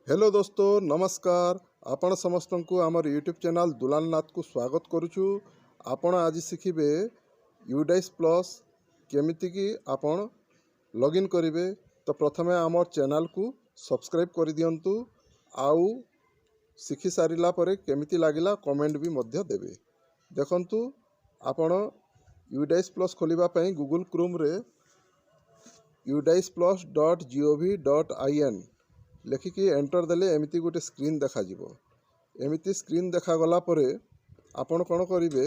Hello ଦୋସ୍ତ, ନମସ୍କାର। ଆପଣ ସମସ୍ତଙ୍କୁ ଆମର ୟୁଟ୍ୟୁବ୍ ଚ୍ୟାନେଲ୍ ଦୁଲାଲ ନାଥକୁ ସ୍ୱାଗତ କରୁଛୁ। ଆପଣ ଆଜି ଶିଖିବେ ୟୁଡାଇସ୍ ପ୍ଲସ୍ କେମିତିକି ଆପଣ ଲଗ୍ଇନ୍ କରିବେ। ତ ପ୍ରଥମେ ଆମର ଚ୍ୟାନେଲ୍କୁ ସବସ୍କ୍ରାଇବ୍ କରିଦିଅନ୍ତୁ ଆଉ ଶିଖି ସାରିଲା ପରେ କେମିତି ଲାଗିଲା କମେଣ୍ଟ ବି ମଧ୍ୟ ଦେବେ। ଦେଖନ୍ତୁ, ଆପଣ ୟୁଡାଇସ୍ ପ୍ଲସ୍ ଖୋଲିବା ପାଇଁ ଗୁଗୁଲ୍ କ୍ରୋମ୍ରେ udiseplus.gov.in ଲେଖିକି ଏଣ୍ଟର ଦେଲେ ଏମିତି ଗୋଟେ ସ୍କ୍ରିନ୍ ଦେଖାଯିବ। ଏମିତି ସ୍କ୍ରିନ୍ ଦେଖାଗଲା ପରେ ଆପଣ କ'ଣ କରିବେ?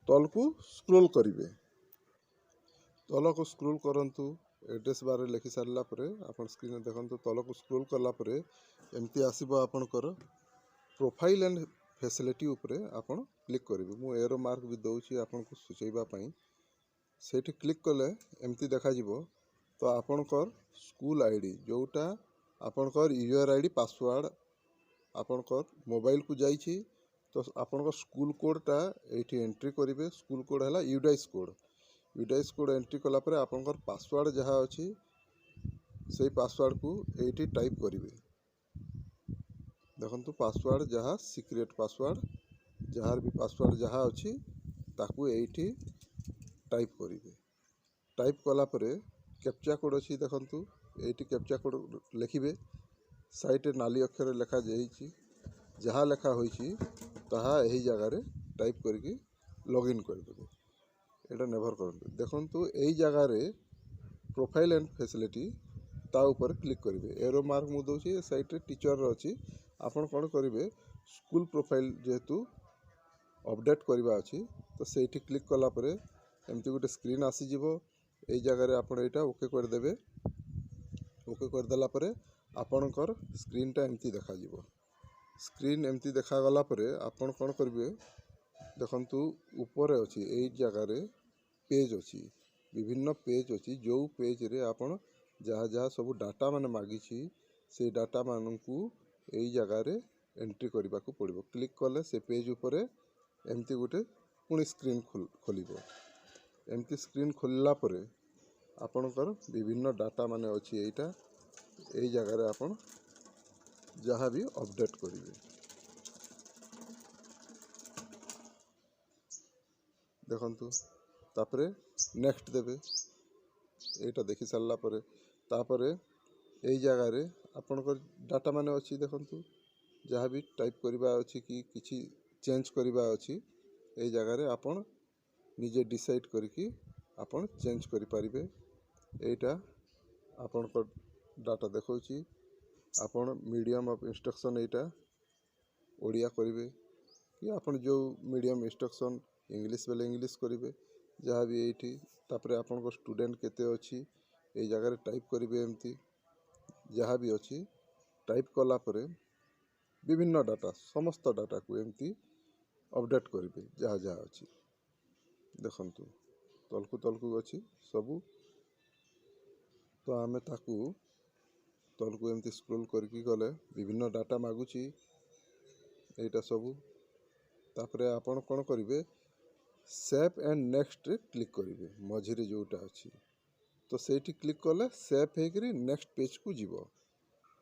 ତଳକୁ ସ୍କ୍ରୋଲ୍ କରିବେ। ତଳକୁ ସ୍କ୍ରୋଲ୍ କରନ୍ତୁ। ଆଡ୍ରେସ୍ ବାରରେ ଲେଖି ସାରିଲା ପରେ ଆପଣ ସ୍କ୍ରିନ୍ରେ ଦେଖନ୍ତୁ, ତଳକୁ ସ୍କ୍ରୋଲ୍ କଲା ପରେ ଏମିତି ଆସିବ। ଆପଣଙ୍କର ପ୍ରୋଫାଇଲ୍ ଆଣ୍ଡ ଫେସିଲିଟି ଉପରେ ଆପଣ କ୍ଲିକ୍ କରିବେ। ମୁଁ ଏରୋ ମାର୍କ ବି ଦେଉଛି ଆପଣଙ୍କୁ ସୂଚାଇବା ପାଇଁ। ସେଇଠି କ୍ଲିକ୍ କଲେ ଏମିତି ଦେଖାଯିବ। ତ ଆପଣଙ୍କର ସ୍କୁଲ I D, ଯେଉଁଟା ଆପଣଙ୍କର ୟୁଜର୍ I D, password ଆପଣଙ୍କର ମୋବାଇଲକୁ ଯାଇଛି, ତ ଆପଣଙ୍କ ସ୍କୁଲ କୋଡ଼୍ଟା ଏଇଠି ଏଣ୍ଟ୍ରି କରିବେ। ସ୍କୁଲ କୋଡ଼୍ ହେଲା UDISE code. UDISE code entry କଲା ପରେ ଆପଣଙ୍କର ପାସୱାର୍ଡ଼ ଯାହା ଅଛି, ସେଇ ପାସୱାର୍ଡ଼କୁ ଏଇଠି ଟାଇପ୍ କରିବେ। ଦେଖନ୍ତୁ, ପାସୱାର୍ଡ଼ ଯାହା ସିକ୍ରେଟ୍ ପାସୱାର୍ଡ଼, ଯାହାର ବି ପାସୱାର୍ଡ଼ ଯାହା ଅଛି, ତାକୁ ଏଇଠି ଟାଇପ୍ କରିବେ। ଟାଇପ୍ କଲା ପରେ କ୍ୟାପଚା କୋଡ଼୍ ଅଛି। ଦେଖନ୍ତୁ, ଏଇଠି କ୍ୟାପଚା କୋଡ଼୍ ଲେଖିବେ। ସାଇଡ଼୍ରେ ନାଲି ଅକ୍ଷରରେ ଲେଖାଯାଇଛି। ଯାହା ଲେଖା ହୋଇଛି, ତାହା ଏହି ଜାଗାରେ ଟାଇପ୍ କରିକି ଲଗ୍ଇନ୍ କରିଦେବେ। ଏଇଟା ନେଭର୍ କରନ୍ତୁ। ଦେଖନ୍ତୁ, ଏଇ ଜାଗାରେ ପ୍ରୋଫାଇଲ୍ ଆଣ୍ଡ ଫେସିଲିଟି, ତା ଉପରେ କ୍ଲିକ୍ କରିବେ। ଏରୋ ମାର୍କ ମୁଁ ଦେଉଛି। ଏ ସାଇଡ଼୍ରେ ଟିଚର୍ର ଅଛି। ଆପଣ କ'ଣ କରିବେ? ସ୍କୁଲ ପ୍ରୋଫାଇଲ୍ ଯେହେତୁ ଅପଡ଼େଟ୍ କରିବା ଅଛି, ତ ସେଇଠି କ୍ଲିକ୍ କଲା ପରେ ଏମିତି ଗୋଟେ ସ୍କ୍ରିନ୍ ଆସିଯିବ। ଏଇ ଜାଗାରେ ଆପଣ ଏଇଟା ଓକେ କରିଦେବେ। ଓକେ କରିଦେଲା ପରେ ଆପଣଙ୍କର ସ୍କ୍ରିନ୍ଟା ଏମିତି ଦେଖାଯିବ। ସ୍କ୍ରିନ୍ ଏମିତି ଦେଖାଗଲା ପରେ ଆପଣ କ'ଣ କରିବେ? ଦେଖନ୍ତୁ, ଉପରେ ଅଛି, ଏଇ ଜାଗାରେ ପେଜ୍ ଅଛି, ବିଭିନ୍ନ ପେଜ୍ ଅଛି। ଯେଉଁ ପେଜ୍ରେ ଆପଣ ଯାହା ଯାହା ସବୁ ଡାଟା ମାନେ ମାଗିଛି, ସେଇ ଡାଟା ମାନଙ୍କୁ ଏଇ ଜାଗାରେ ଏଣ୍ଟ୍ରି କରିବାକୁ ପଡ଼ିବ। କ୍ଲିକ୍ କଲେ ସେ ପେଜ୍ ଉପରେ ଏମିତି ଗୋଟେ ପୁଣି ସ୍କ୍ରିନ୍ ଖୋଲିବ। ଏମିତି ସ୍କ୍ରିନ୍ ଖୋଲିଲା ପରେ ଆପଣଙ୍କର ବିଭିନ୍ନ ଡାଟା ମାନେ ଅଛି। ଏଇଟା ଏଇ ଜାଗାରେ ଆପଣ ଯାହା ବି ଅପଡ଼େଟ୍ କରିବେ। ଦେଖନ୍ତୁ, ତାପରେ ନେକ୍ସଟ ଦେବେ। ଏଇଟା ଦେଖି ସାରିଲା ପରେ ତାପରେ ଏଇ ଜାଗାରେ ଆପଣଙ୍କର ଡାଟା ମାନେ ଅଛି। ଦେଖନ୍ତୁ, ଯାହା ବି ଟାଇପ୍ କରିବା ଅଛି କି କିଛି ଚେଞ୍ଜ କରିବା ଅଛି, ଏଇ ଜାଗାରେ ଆପଣ ନିଜେ ଡିସାଇଡ଼୍ କରିକି ଆପଣ ଚେଞ୍ଜ କରିପାରିବେ। ଏଇଟା ଆପଣଙ୍କ ଡାଟା ଦେଖାଉଛି। ଆପଣ ମିଡ଼ିୟମ୍ ଅଫ୍ ଇନଷ୍ଟ୍ରକ୍ସନ୍ ଏଇଟା ଓଡ଼ିଆ କରିବେ କି ଆପଣ ଯେଉଁ ମିଡ଼ିୟମ୍ ଇନଷ୍ଟ୍ରକ୍ସନ୍, ଇଂଲିଶ ବେଲେ ଇଂଲିଶ କରିବେ, ଯାହା ବି ଏଇଠି। ତାପରେ ଆପଣଙ୍କ ଷ୍ଟୁଡ଼େଣ୍ଟ କେତେ ଅଛି, ଏଇ ଜାଗାରେ ଟାଇପ୍ କରିବେ। ଏମିତି ଯାହା ବି ଅଛି ଟାଇପ୍ କଲା ପରେ ବିଭିନ୍ନ ଡାଟା, ସମସ୍ତ ଡାଟାକୁ ଏମିତି ଅପଡ଼େଟ୍ କରିବେ, ଯାହା ଯାହା ଅଛି। ଦେଖନ୍ତୁ, ତଳକୁ ତଳକୁ ଅଛି ସବୁ। ତ ଆମେ ତାକୁ ତଳକୁ ଏମିତି ସ୍କ୍ରୋଲ୍ କରିକି ଗଲେ ବିଭିନ୍ନ ଡାଟା ମାଗୁଛି ଏଇଟା ସବୁ। ତାପରେ ଆପଣ କ'ଣ କରିବେ? ସେଭ୍ ଆଣ୍ଡ ନେକ୍ସଟରେ କ୍ଲିକ୍ କରିବେ, ମଝିରେ ଯେଉଁଟା ଅଛି। ତ ସେଇଠି କ୍ଲିକ୍ କଲେ ସେଭ୍ ହେଇକରି ନେକ୍ସଟ ପେଜ୍କୁ ଯିବ।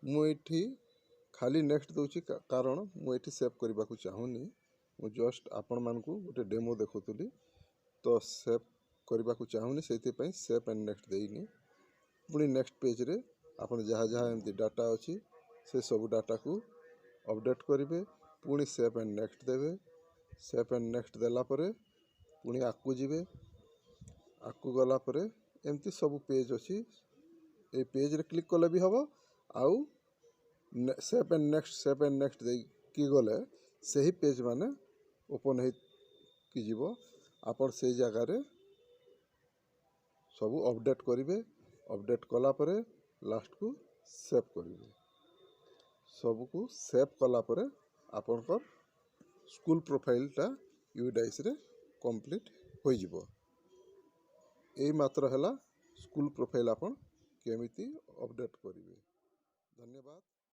ମୁଁ ଏଇଠି ଖାଲି ନେକ୍ସଟ ଦେଉଛି, କାରଣ ମୁଁ ଏଇଠି ସେଭ୍ କରିବାକୁ ଚାହୁଁନି। ମୁଁ ଜଷ୍ଟ ଆପଣମାନଙ୍କୁ ଗୋଟେ ଡେମୋ ଦେଖାଉଥିଲି। ତ ସେଭ୍ କରିବାକୁ ଚାହୁଁନି, ସେଇଥିପାଇଁ ସେଭ୍ ଆଣ୍ଡ ନେକ୍ସଟ ଦେଇନି। ପୁଣି ନେକ୍ସଟ ପେଜ୍ରେ ଆପଣ ଯାହା ଯାହା ଏମିତି ଡାଟା ଅଛି, ସେ ସବୁ ଡାଟାକୁ ଅପଡ଼େଟ୍ କରିବେ। ପୁଣି ସେଭ୍ ଆଣ୍ଡ ନେକ୍ସଟ ଦେବେ। ସେଭ୍ ଆଣ୍ଡ ନେକ୍ସଟ ଦେଲା ପରେ ପୁଣି ଆଗକୁ ଯିବେ। ଆଗକୁ ଗଲା ପରେ ଏମିତି ସବୁ ପେଜ୍ ଅଛି। ଏଇ ପେଜ୍ରେ କ୍ଲିକ୍ କଲେ ବି ହେବ ଆଉ save and next, save and next ଦେଇକି ଗଲେ ସେହି ପେଜ୍ ମାନେ ଓପନ୍ ହେଇକି ଯିବ। ଆପଣ ସେଇ ଜାଗାରେ ସବୁ ଅପଡ଼େଟ୍ କରିବେ। ଅପଡ଼େଟ୍ କଲା ପରେ ଲାଷ୍ଟକୁ ସେଭ୍ କରିବେ। ସବୁକୁ ସେଭ୍ କଲା ପରେ ଆପଣଙ୍କର ସ୍କୁଲ ପ୍ରୋଫାଇଲ୍ଟା ୟୁଡାଇସ୍ରେ କମ୍ପ୍ଲିଟ୍ ହୋଇଯିବ। ଏଇ ମାତ୍ର ହେଲା ସ୍କୁଲ ପ୍ରୋଫାଇଲ୍ ଆପଣ କେମିତି ଅପଡ଼େଟ୍ କରିବେ। ଧନ୍ୟବାଦ।